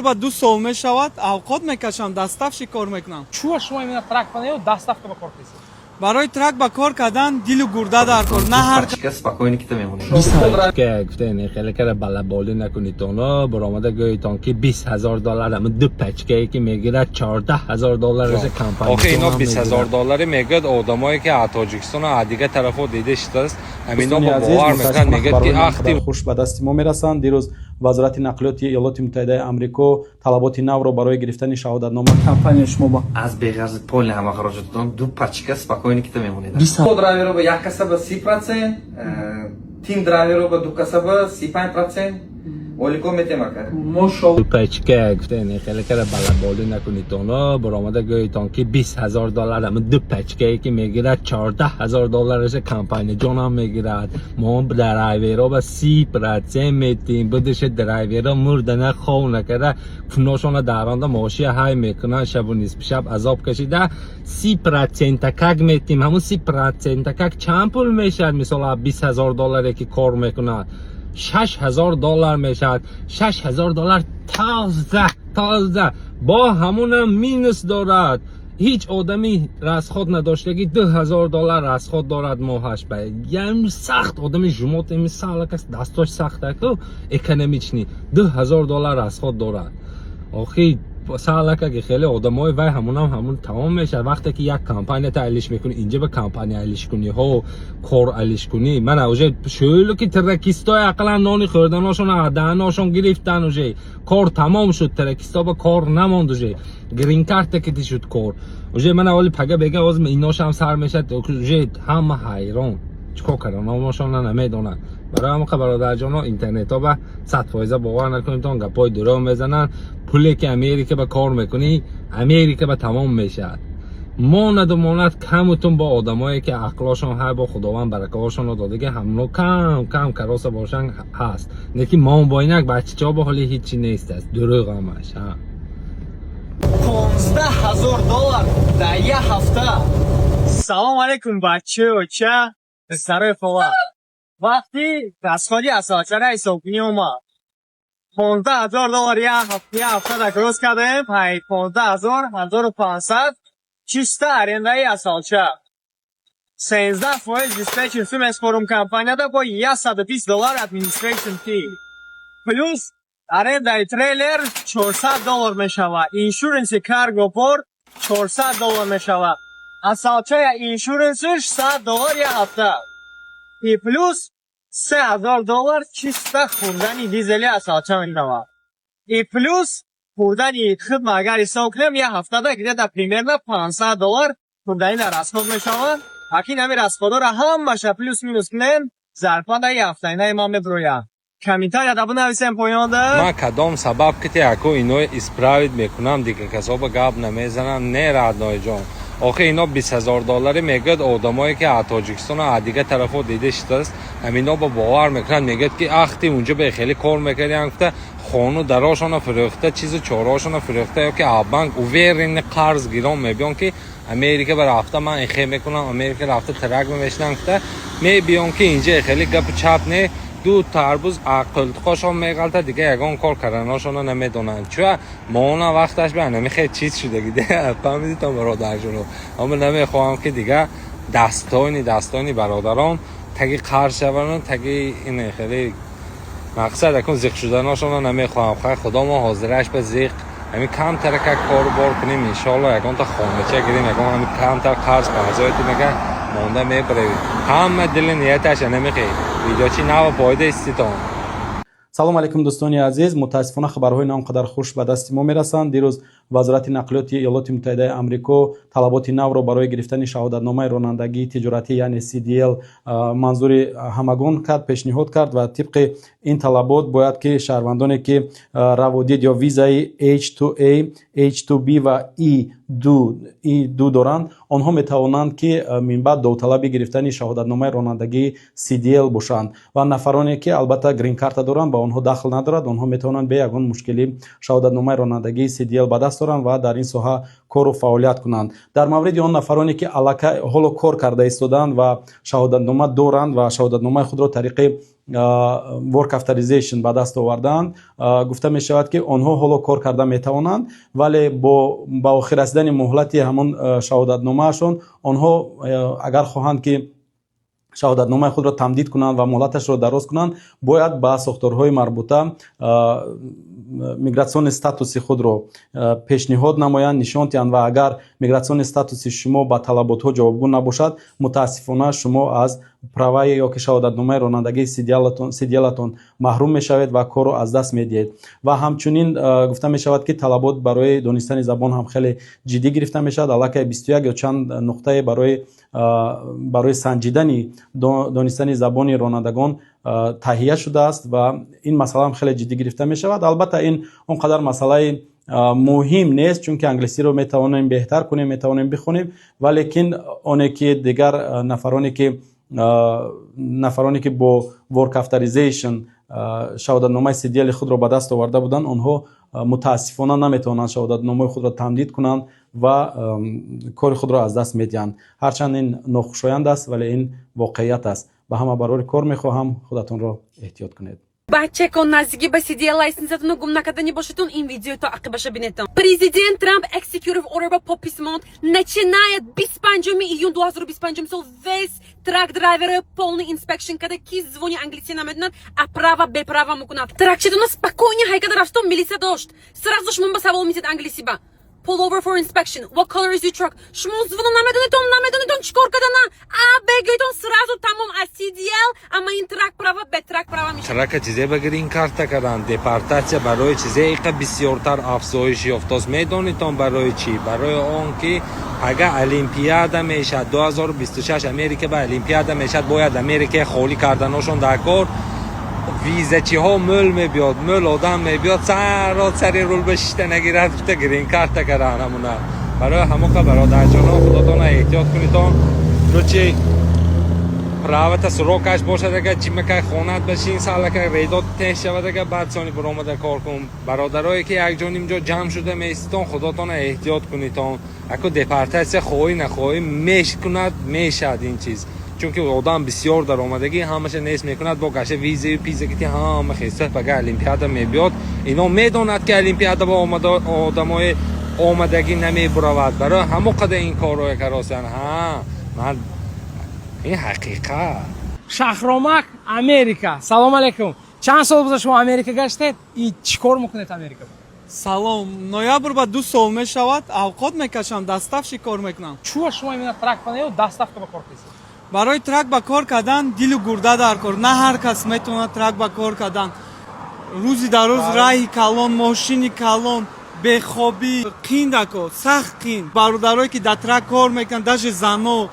Ба 2 сол мешавад, авқот мекашам, доставщик кор мекунам. Чуа шумо именно трак ба доставка ба кор кардед? Барои трак ба кор кардан дилу гурда дар кор, на ҳар Пачка спокойно кита мемонед. Ки гуфтен, хеле кара балаболӣ накунитон, баромада гӯйтон, ки 20 000 доллар ама ду пачкае ки мегирад, 14 000 доллараш компания. Охи, ино 20 000 доллари мегӯяд, одамое ки аз Тоҷикистон, аз дигар тарафҳо дида шудааст, ҳамино Дӯстони ба азиз, бовар мекунад, мутаассифона, мегӯяд, ки хабарҳои ахти наонқадар хуш ба дасти мо мерасанд. Дирӯз Вазорати нақлиёти Иёлоти Муттаҳидаи Амрико талаботи навро барои гирифтани шаҳодатнома компания шумо ба Аз беғарзи полный ҳама хароҷотатон ду пачка спокойно кита мемонед. Драйверо ба як каса ба 30%, team драйверо ба ду каса ба 35% олико метем, ака. Мошалло. Ду пачка, гуфтен, хеле кара балаболӣ накунитон, баромада гӯйтон, ки 20 000 доллар ама ду пачкае ки мегирад, 14 000 доллараш компания ҷонам мегирад. Мо драйверо ба 30% метим. Будуша драйверо мурдана, хов накарда, пуношона даронда, мошия ҳай мекунанд, шабу нисфи шаб азоб кашида, 30 процентакак метим. Ҳамун 30 процентакак чанд пул мешавад? Мисол, 20 000 долларе ки кор мекунад, 6000 доллар мешавад. 6000 доллар тоза тоза, бо ҳамунам минус дорад. Ҳеҷ одами расход надоштагӣ 2000 доллар расход дорад моҳаш ба ями сахт одами жумот эми салакас, дастош сахтаку, экономичный, 2000 доллар расход дорад. Охи, салакаги хеле одамои вай ҳамунам ҳамун тамом мешавад. Вақте ки як компания та алиш мекунӣ, инҷа ба компания алиш кунӣ, ҳо, кор алиш кунӣ, мана уже шӯлу ки тракистои ақаллан нони хӯрданошон даҳаношон гирифтан, уже кор тамом шуд, тракисто ба кор намонд, уже гринкарта кити шуд кор. Уже мана оли пага бега оз иношам сар мешад, уже ҳама ҳайрон, чикор кардан номошона намедонанд. Барои ҳамақа, бародарҷоно, интернетҳо ба 100% бовар накунедон, гапҳои дурӯғ мезананд. Пуле ки Америка ба кор мекунӣ, Америка ба тамом мешавад, монаду монад камутун бо одамое ки ақлошон ҳар бо Худованд баракаҳошонро додаги, ҳамно кам кам кароса бошанд ҳаст. Лекин мон бо инак бачачаҳо ба ҳоли ҳичи нест аст, дурӯғ ҳамаш, ҳа. 15 000 доллар дар як ҳафта. Салом алейкум, бачаоча, писарои хола. Вақти расходи асалчара ҳисобкунӣ омад. 15 000 доллар як ҳафта дар gross кардем. Ҳай, 15 000, 1500 чисто арендаи асалча. 13% dispatching fee меспорум компанияда, бо 120 доллар administration fee. Плюс арендаи трейлер 400 доллар мешавад. Insurance и cargo бор 400 доллар мешавад. Асалчая insurance ш 100 доллар як ҳафта. И плюс 3000 доллар чисто хӯрдани дизели асалча мешавад. И плюс хӯрдани хидма, агар ҳисоб кунем, як ҳафтада где-то примерно 500 доллар хӯрдани дар расход мешавад. Акин ҳамин расходҳоро ҳамаша плюс минус кунем, зарплатаи ҳафтаинаи ман мебирояд. Комментарияда бинависем поёнда. Ман кадом сабаб ки яко ино исправить мекунам, дигар касоба гап намезанам, не, роднойҷон. Охи, ино 20 000 доллари мегӯяд, одамое ки аз Тоҷикистон, аз дигар тарафҳо дида шудааст, ҳамино ба бовар мекунанд, мегӯяд, ки ахти унҷо бе хеле кор мекардиам, гуфта, хону дарошона фурӯхта, чизу чораошона фурӯхта, ё ки аз банк уверенный қарз гирон мебиён, ки Америка ба рафта ман эхе мекунам, Америка рафта трак мешинам, гуфта мебиён, ки инҷа хеле гапу чап не, ду тарбуз қӯлтиқошон меғалта, дига ягон кор карданошона намедонанд. Чуа моона вақташ ба намихе чиз шудаги, фаҳмидитон, бародарҷоно? Аммо намехоҳам, ки дига дастони дастони бародарон таги қарз шавану таги ин хеле мақсад акун зиқ шуданошона намехоҳам. Хай, Худо мо ҳозираш ба зиқ ҳамин камтара как кору бор кунем, иншоалло, ягонта хонача гирем, ягон ҳамин камтар қарз парзояти мега монда мебарем. Ҳама дили нияташа намехе видеочи нава фоида иститон. Салом алейкум, дӯстони азиз. Мутаассифона, хабарҳои на он қадар хуш ба дасти мо мерасанд. Дирӯз Вазорати нақлиёти Иёлоти Муттаҳидаи Амрико талаботи навро барои гирифтани шаҳодатномаи ронандагии тиҷоратӣ, яъне CDL, манзури ҳамагон кард, пешниҳод кард ва тибқи ин талабот бояд ки шаҳрвандоне ки раводид ё визаи H2A, H2B ва E2 E2 доранд, онҳо метавонанд, ки минбаъд довталаби гирифтани шаҳодатномаи ронандагии CDL бошанд ва нафароне ки албатта грин-карта доранд, ба онҳо дахл надорад. Онҳо метавонанд бе ягон мушкилӣ шаҳодатномаи ронандагии CDL ба даст оранд ва дар ин соҳа кору фаъолият кунанд. Дар мавриди он нафароне ки аллакай ҳоло кор карда истодаанд ва шаҳодатнома доранд ва шаҳодатномаи худро тариқи work authorization ба даст овардаанд, гуфта мешавад, ки онҳо ҳоло кор карда метавонанд, вале бо ба охир расидани муҳлати ҳамон шаҳодатномаашон онҳо агар хоҳанд, ки шаҳодатномаи худро тамдид кунанд ва муҳлаташро дароз кунанд, бояд ба сохторҳои марбута миграционный статуси худро пешниҳод намоянд, нишон диҳанд. Ва агар миграционный статуси шумо ба талаботҳо ҷавобгӯ набошад, мутаассифона, шумо аз праваи ё ки шаҳодатномаи ронандагии CDL атон маҳрум мешавед ва корро аз даст медиҳед. Ва ҳамчунин гуфта мешавад, ки талабот барои донистани забон ҳам хеле ҷиддӣ гирифта мешавад. Аллакай 21 ё чанд нуқтае барои санҷидани донистани забони ронандагон таҳия шудааст ва ин масъала ҳам хеле ҷиддӣ гирифта мешавад. Албатта, ин он қадар масъалаи муҳим нест, чунки англисиро метавонем беҳтар кунем, метавонем бихонем, валекин оне ки дигар нафароне ки бо work authorization шаҳодатномаи CDL худро ба даст оварда буданд, онҳо мутаассифона наметавонанд шаҳодатномаи худро тамдид кунанд ва кори худро аз даст медиҳанд. Ҳарчанд ин нохушоянд аст, вале ин воқеият аст. Ба ҳама барори кор мехоҳам, худатонро эҳтиёт кунед. Бачако, наздики ба CDL license атону гум накардани бошедун, ин видео то ақибаша бинетон. Президент Трамп executive order ба подпись монд, начиная 25 июн 2025 сол весь truck driver полный inspection када, ки звони англиси намедонад, а права беправа мекунад. Тракчитона спокойно ҳайкада рафтон, милиса дошт. Сразу шумо ба савол митед англиси ба. "Pull over for inspection. What color is your truck?" Шумо звоно намедонедон, намедонедон чӣ кор кардана. А бегӯйтон, сразу тамом, аз CDL, ама ин truck права бе truck права мешавад. Трака чизе ба грин-карта кардан, депортатсия барои чизе иқа бисёртар афзоиш ёфтааст, медонитон барои чӣ? Барои он ки агар Олимпиада мешавад 2026, Америка ба Олимпиада мешавад, бояд Америкаи холӣ карданошон дар кор, визачиҳо мӯл мебиёд, мӯл одам мебиёд, саро сари рул ба шишта нагирад, гуфта грин-карта кардан ҳамуна. Барои ҳамоқа, бародарҷоно, худотона эҳтиёт кунитон. Ну чи, правата срокаш бошад, агар чимакай хонат башин, салака редот теж шавад, агар баъд сони баромада кор кун. Бародарое ки якҷо нимҷо ҷамъ шуда меиститон, худотона эҳтиёт кунитон. Ако депортатсия хоҳӣ нахоҳӣ мешкунад, мешавад ин чиз, чунки одам бисёр даромадагӣ ҳамаша нест мекунад, бо гаша визаю пиза ки ҳама хеста пага Олимпиада мебиёд. Ино медонад, ки Олимпиада ба одамои омадагӣ намебуравад, барои ҳамо қадар ин корҳое каросиян. Ҳа, ман ин ҳақиқат. Шахромак, Америка. Салом алейкум. Чанд сол буза шумо Америка гаштед и чӣ кор мекунед Америка? Салом. Ноябр ба 2 сол мешавад, авқот мекашам, доставщик кор мекунам. Чӯ, шумо именно truck ё доставка ба кор кардед? Барои truck ба кор кардан дилу гурда дар кор. На ҳар кас метавонад truck ба кор кардан. Рӯзи дар рӯз раҳи калон, мошини калон, бехобӣ, қин дако, сахт қин. Бародарое ки дар truck кор мекунанд, даже зано,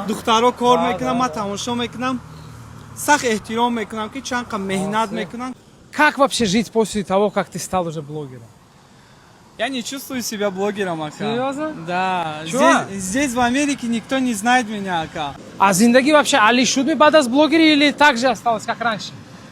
духтаро кор мекунанд, ман тамошо мекунам, сахт эҳтиром мекунам, ки чанд қа меҳнат мекунанд. Как вообще жить после того, как ты стал уже блогером? Я не чувствую себя блогером, ака. Серьезно? Да. Чё? Здесь, в Америке, никто не знает меня, ака. А зиндагӣ вообще али шуд ми баъд аз блогерӣ или так же осталось, как раньше?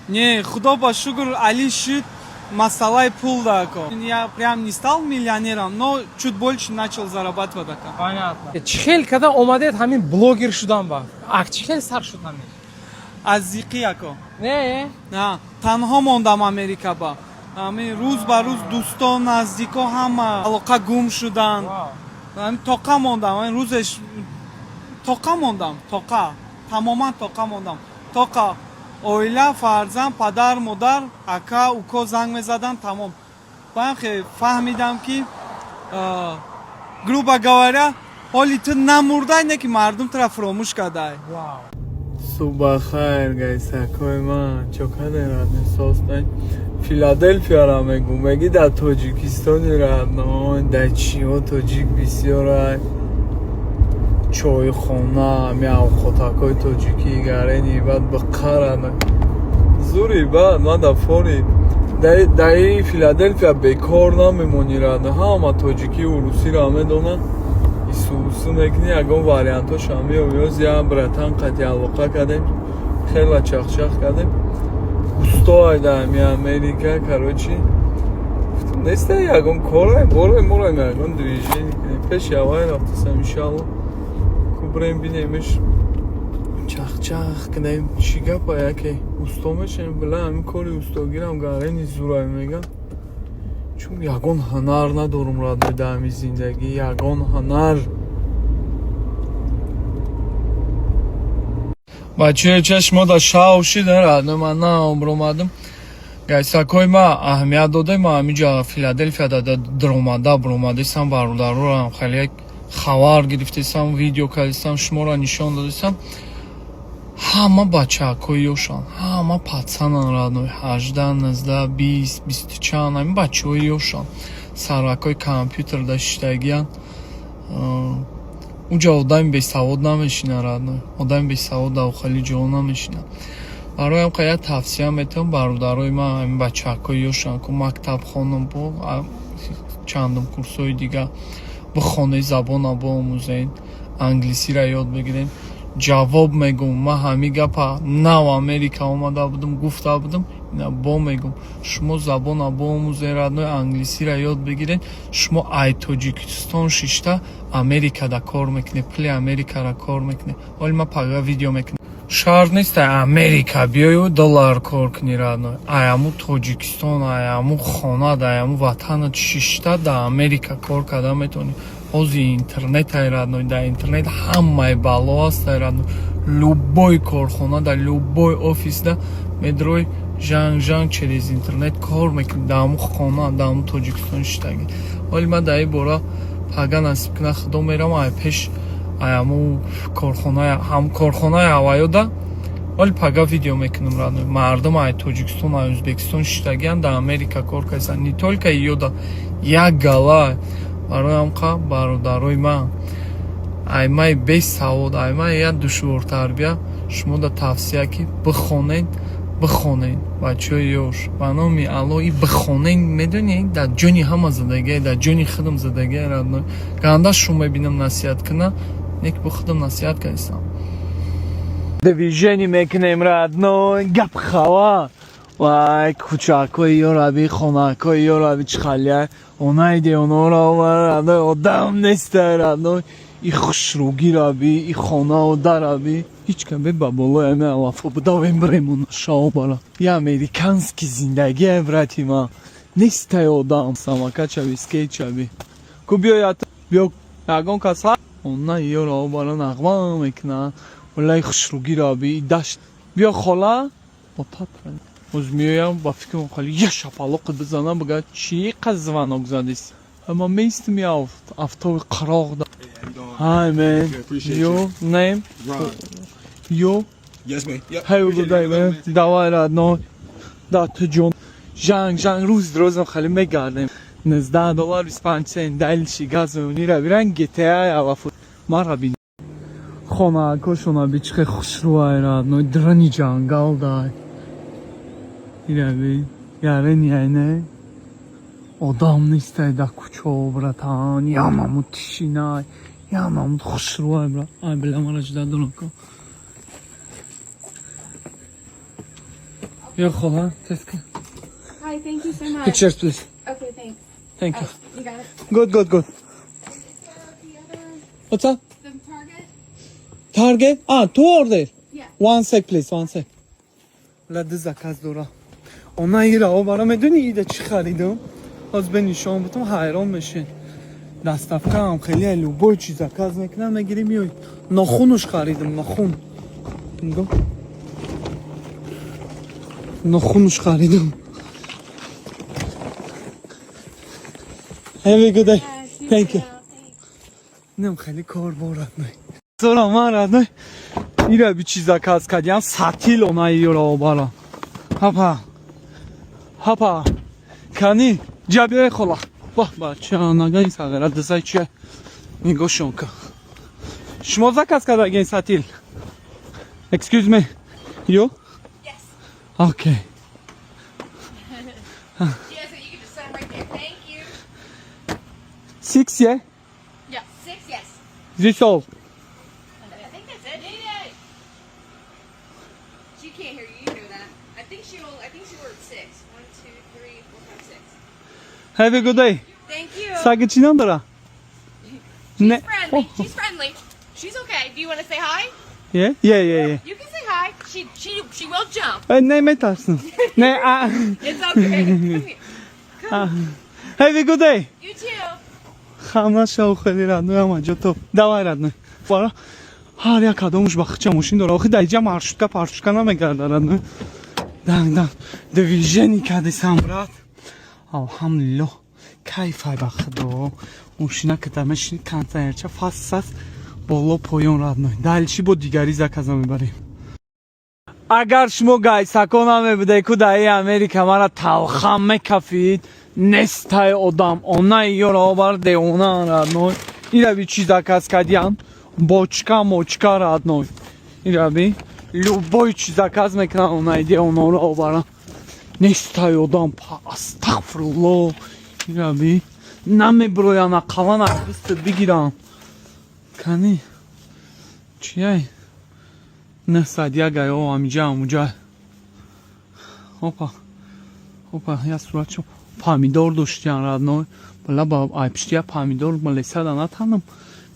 Не, худо ба шукр, али шуд масалаи пул да, ака. Я прям не стал миллионером, но чуть больше начал зарабатывать, ака. Понятно. Чӣ хел када омадед ҳамин блогер шудан ба? А чӣ хел сар шуд ҳамин? Аз зиқӣ, ака. Не? На, танҳо мондам Америка ба. Ҳамин рӯз ба рӯз дӯстон, наздико ҳама алоқа гум шуданд. Ҳамин тоқа мондам, ҳамин рӯзеш тоқа мондам, тоқа, тамоман тоқа мондам. Тоқа оила, фарзанд, падар, модар, ака, уко занг мезаданд, тамом. Баъд хе фаҳмидам, ки грубо говоря, ҳоли ту намурдай, не ки мардум тура фуромӯш кардай. Субҳ гайсакои ман, чокане, родной, состань. Филаделфияра мегум, меги дар Тоҷикистони, родной, дар чиё тоҷик бисёрай, чойхона, ами авқотакҳои тоҷикӣ гарени, баъд биқара зури. Баъд ман дар фори даи Филаделфия бекор намемонӣ, родной, ҳама тоҷикӣ урусиро медонанд, исусу мекунӣ, ягон вариантошам меёбӣ. Ёз я братан қати алоқа кардем, хела чахчах кардем, усто дар ами Америка. Короче, неста ягон корай, борай, морай, ягон движение кунем. Пеши авай рафтасам, иншалло, ку бирем, бинемеш, чахчах кунем, чӣ гапа яке. Усто мешавем, била, ҳамин кори устогирам гарени зурай меган, чун ягон ҳунар надорум, родной, дар ҳамин зиндагӣ ягон ҳунар. Бачаё, чашмо да шав шида, родной. Ман наомр омадам, гайсакҳои ма аҳамият дода. Ма ҳаминҷа Филаделфияда даромада буромадисам, бародарорам хеле хабар гирифтесам, видео кардисам, шуморо нишон додисам. Ҳама бачаакҳои ёшанд, ҳама пацанан, родной, 18, 19, 20, бисту чанд, ҳамин бачаҳои ёшанд, сарвакҳои компютерда шиштагиянд. Уҷа одами бесавод намешинад, родной, одами бесавод дар охали ҷо намешинад. Барои ҳам як тавсия метавам, бародарои ман, ҳамин бачаакҳои ёшанд ку мактаб хонам, бо чандум курсҳои дига бихонед, забона биомӯзед, англисиро ёд бигиред. Ҷавоб мегӯм, ман ҳамин гапа нав Америка омада будам, гуфта будам, ина бо мегӯм: шумо забона биомӯзед, родной, англисиро ёд бигиред. Шумо ай Тоҷикистон шишта Америкада кор мекунед, пули Америкаро кор мекунед. Ҳоли ман пага видео мекунам. Шарт нест ай Америка биёю доллар кор кунӣ, родной, ай ҳамун Тоҷикистон, ай ҳамун хонат, ай ҳамун ватанат шишта дар Америка кор карда метавонӣ. Ҳозир интернет ай, родной, дар интернет ҳамаи бало ҳаст, ай, родной. Любой корхона, дар любой офисда медрои, жанг жанг через интернет кор мекунӣ, дар ҳамун хона, дар ҳамун Тоҷикистон шиштагӣ. Ҳоли ман дар ин бора пага, насиб кунад Худо, мерам ай пеш ай ҳамун корхонаи ҳам корхонаи ҳаваёда. Ҳоли пага видео мекунам, родной. Мардум ай Тоҷикистон, ай Ӯзбекистон шиштагианд, дар Америка кор карданд, не только иёда, як гала. Барои ҳамқа, бародарои ман, аймаи бесавод, аймаи як душвортарбия, шумо да тавсия ки бихонед, бихонед, бачаҳои ёш, ба номи Алло. И бихонед, медонӣ, дар ҷони ҳама задагия, дар ҷони худам задагия, родной. Ганда шум мебинам, насиҳат куна нек, бо худам насиҳат кардистам. Движение мекунем, родной, гап хава. Вай, кӯчакҳои ёраби, хонакҳои ёраби, чӣ халия онаиде онора, родной, одам нестай, родной. И хушругӣ раби, и хонао дараби, ҳеҷ кам бе ба болои ами алафо бидавем, бирем шао бара. И американский зиндагие, брати ман, нестай одам. Самокат чаби, скейт чаби ку, биёя, биё, ягон кас она ёра бара нағма мекунад. Валлаи, хушругӣ раби, и дашт. Биё, хола, оз меоям, ба фикрам хали я шапалоқи бизанам, бигӯяд: чӣ қад звонок задис? Ама меистм, я автоби қароқ. Hi man. You name? You? Yes, man. Yep. Hey, good day, man. Давай, родной. Да, ту ҷон. Жанг, жанг, рӯз рӯзам хали мегардем. 19 доллар 25 цент, дальше газонира биран GTA алафу. Мара бин. Хонаакошона би, чӣ хушрӯай, родной, драни ҷангал дай. Ира би, ярени айне. Одам нестай дар кӯчаҳо, братан, ямаму тишинай, ямаму хушрӯай, брат. Ай, била, мара жда дорам ко. Биё, хола, теска. Hi, thank you so much. Pictures, please. Okay, thanks. Thank you. Oh, you got it. Good, good, good. What's up? The Target? Target? Ah, two order. Yeah. One sec, please. One sec. Лади заказ дора. Она ира о бара, медونی ایده چی خریدم؟ باز به نشان بودم، حیران میشه. доставка هم خیلی любой چیز заказ мекунам, мегири, миёй. Нохунуш харидам, нохун. Нигоҳ. Нохунуш харидам. Have a good day. Thank you. نم خیلی کار بارد نه. سلام من родной. ира би чиз заказ кардям, сатил она ёра бара. Хапа. Хапа. Кани, ҷа биёй, хола. Бах, бача, нагани сағира дизай чия. Нигоҳшон ка. Шумо заказ кардаген сатил? Excuse me. You? Yes. Okay. Yes, you can just sign right there. Thank you. Six, yeah? Yeah. Six, yes. This all. I think that's it. She can't hear you. You know that. I think she ordered six. One, two, three, four, five, six. Have a good day. Thank you. Саги чӣ ном дора? She's friendly. She's friendly. She's okay. Do you want to say hi? Yeah? Yeah. You can say hi. She will jump. Не метарсам. Не, а. It's okay. Come here. Have a good day. You too. Хам нашав, хеле, родной, ама ҷо топ. Давай, родной. Бара ҳар як кадомуш ба хича мошин дора. Охи дар иҷа маршрутка паршрутка намегарда, родной. Данг данг движение кардесам, брат. Алҳамдулиллоҳ, кайфай ба худо. Мошина ката мешини, кондиционерча фас боло поён, родной. Дальше бо дигари заказа мебарем. Агар шумо гайсако намебуде ку даи Америка мара талхам мекафид. Нестай одам, онаи ёро бар деона, родной. Ираби чи заказ кардиям? Бочка мочка, родной. Ираби любой чи заказ мекунам, онаи деоноро оварам. Нестай одам, астағфирулло. Ираби намеброян, ақаллан артист бигирам. Кани чияй? 901 ай, о, амиҷа, амуҷа. Опа, опа, я суратчо помидор доштиян, родной. Бала ба айпишти я помидор малесада натанам.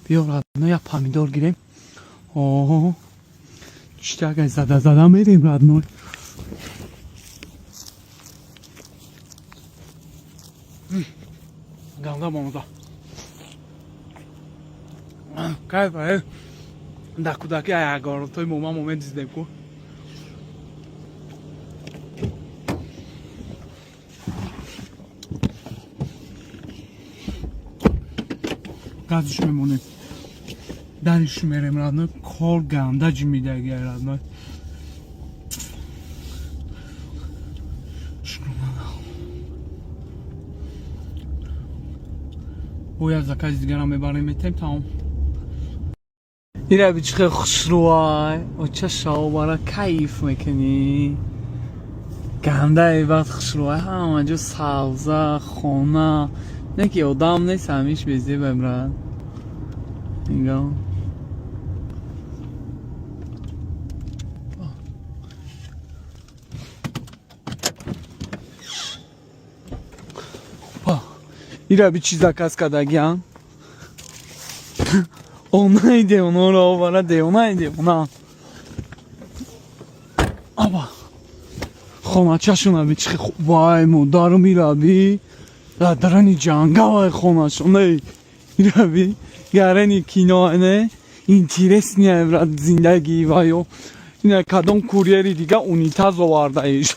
Биё, родной, я помидор гирем. О, чиштагай, зада зада мерем, родной. Ганда бомоза. Кайф, э? Дар кӯдакӣ агаротҳои мома мо медиздем ку. Газиш мемонем. Дариш мерем, родной, кор ганда ҷимидаги, родной. Шукрона. Бояд закази дигарам мебарем, метем, тамом. Ира би чихе хушрӯай, оча шавбара кайф мекунӣ. Гандаи бад хушрӯай, ҳама ҷо савза, хона. Не ки одам нест, ҳамиш безебай, брат. Нигоҳ. Опа. Ира би чи заказ кардагиам? Онаи деоноро овара, деонаи деона. Аба. Хоначашона би чихе вай модарум ираби. Дар дарани ҷангалай хонашон. Ираби гарени кино не интересный, брат, зиндагӣ вайо. Ина кадом курьери дига унитаз овардаиш.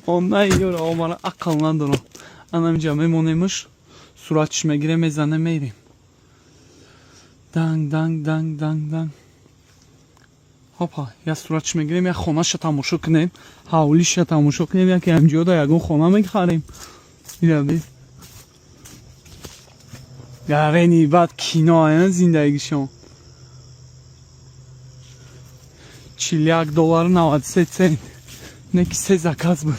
Онаи ёро омара ақл надорам. Анамиҷа мемонемш, суратш мегирем, мезанем, мерем. Данг данг данг данг данг. Хопа, я суратш мегирем, я хонаша тамошо кунем, ҳавлиша тамошо кунем, яке ҳамҷода ягон хона мехарем. Ираби. Гарени баъд кино ая зиндагишон. 41 доллару 93 цент. Не ки се заказ буд.